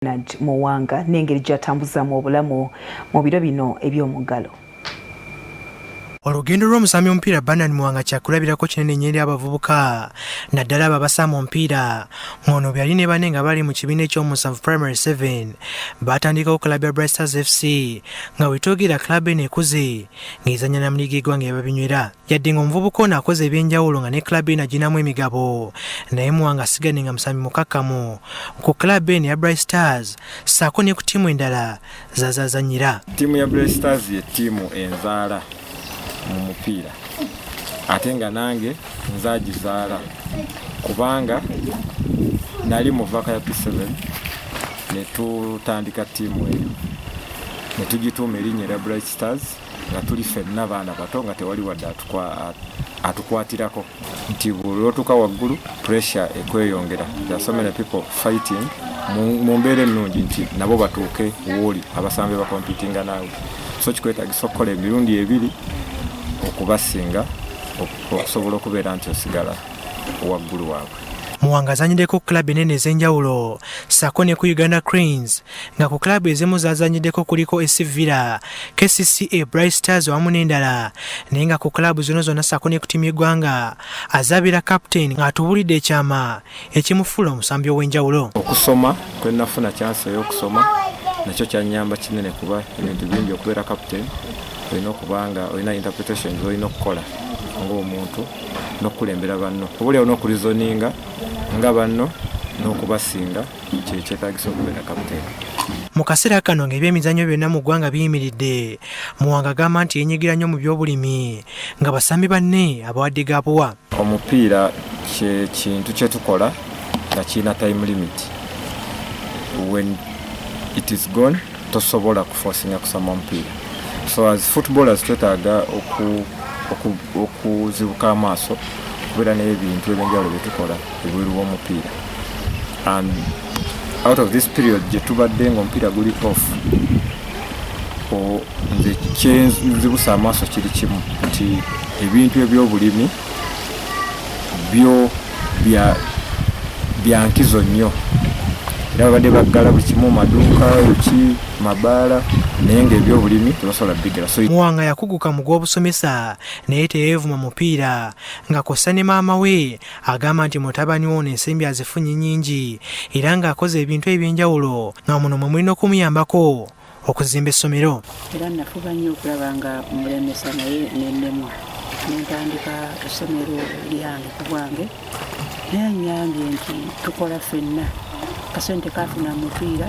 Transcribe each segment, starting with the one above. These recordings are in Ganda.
Bernard Muwanga n'engeri gy'atambuzamu obulamu mu biro bino eby'omuggalo. Olugendo lw'omusambi omupiira Bernard Muwanga kyakulabirako kinene nnyo eri abavubuka, naddala abo abasamba omupiira, ng'ono bwe yali ne banne nga bali mu kibiina ekyomusanvu, Primary 7, baatandikawo club ya Bright Stars FC, nga wetwogera club eno ekuze ng'ezannya na mu liigi y'eggwanga ey'ababinywera. Yadde ng'omuvubuka ono akoze ebyenjawulo nga ne club eno aginamu emigabo, naye Muwanga asigadde nga musambi mukakkamu ku club eno eya Bright Stars ssaako ne ku ttiimu endala z'azaazannyira. Ttiimu ya Bright Stars ye ttiimu enzaala mu mupiira, ate nga nange nzaagizaala, kubanga nali mu vac ya P7 ne tutandika ttiimu eyo ne tugituuma erinnya erya Bright Stars, nga tuli ffenna baana bato, nga tewali wadde atukwatirako, nti buli lwotuuka waggulu pressure ekweyongera. There are so many people fighting mu mbeera ennungi nti nabo batuuke wooli, abasambi bacompetinga naawe, so kikwetagisa okukola emirundi ebiri okubasinga okusobola okubeera nti osigala waggulu waabwe. Muwanga azanyiddeko ku club enene ez'enjawulo ssaako ne ku Uganda Cranes, nga ku club ezimu zazanyiddeko kuliko SC Villa, KCCA, Bright Stars wamu n'endala, naye nga ku club zino zonna ssaako ne ku ttiimu y'eggwanga azabeera captain, ng'atubuulidde ekyama ekimufuula omusambi ow'enjawulo. Okusoma kwe nafuna, chance ey'okusoma, nakyo kyanyamba kinene, kuba ebintu bingi, okubeera captain olina okuba nga olina interpretation zolina okukola ng'omuntu n'okukulembera banno, oba oliawo n'okureasoninga nga banno n'okubasinga, kyekyetagisa okubeera captain. Mu kaseera kano ng'ebyemizannyo byonna mu ggwanga biyimiridde, Muwanga agamba nti yenyigira nnyo mu byobulimi, nga basambi banne abawadde gabuwa. Omupiira kye kintu kyetukola nga kirina time limit. When it is gone, tosobola kuforcinga kusamba omupiira. So as footballers twetaaga okuzibuka amaaso, okubeera n'ebintu ebyenjawulo byetukola ebweru w'omupiira. And out of this period gye tubadde nga omupiira guli off, nze kyenzibusa amaaso kiri kimu, nti ebintu ebyobulimi byo byankizo nnyo, era babadde baggala buli kimu, maduuka ki, mabaala, naye nga ebyobulimi tebasobola bigala. So Muwanga yakuguka mu gw'obusomesa, naye teyeevuma mupiira, nga kw'ossa ne maama we agamba nti mutabani we ono ensimbi azifunye nnyingi era ng'akoze ebintu ebyenjawulo, nga muno mwe mulina okumuyambako okuzimba essomero. Era nafuba nnyo okulaba nga mulemesa, naye nennemwa, nentandika essomero lyange ku bwange, naye anyambye nti tukola ffenna. Kasente kafuna mupiira,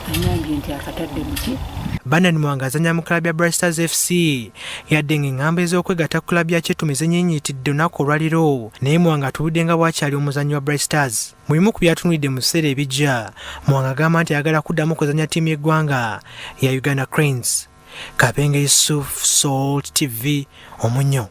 anyambye nti akatadde muki. Bernard Muwanga azannya mu club ya Bright Stars FC. Yadde ng'eŋŋambo ez'okwegatta ku club ya Kyetume zenyinyitidde olunaku olwaliro, naye Muwanga atubudde nga bw'akyali omuzannyi wa Bright Stars. Mu bimu ku byatunuulidde mu biseera ebijja, Muwanga agamba nti ayagala kuddamu kuzannya ttiimu y'eggwanga ya Uganda Cranes. Kabenge Yusuf, Salt TV, Omunnyo.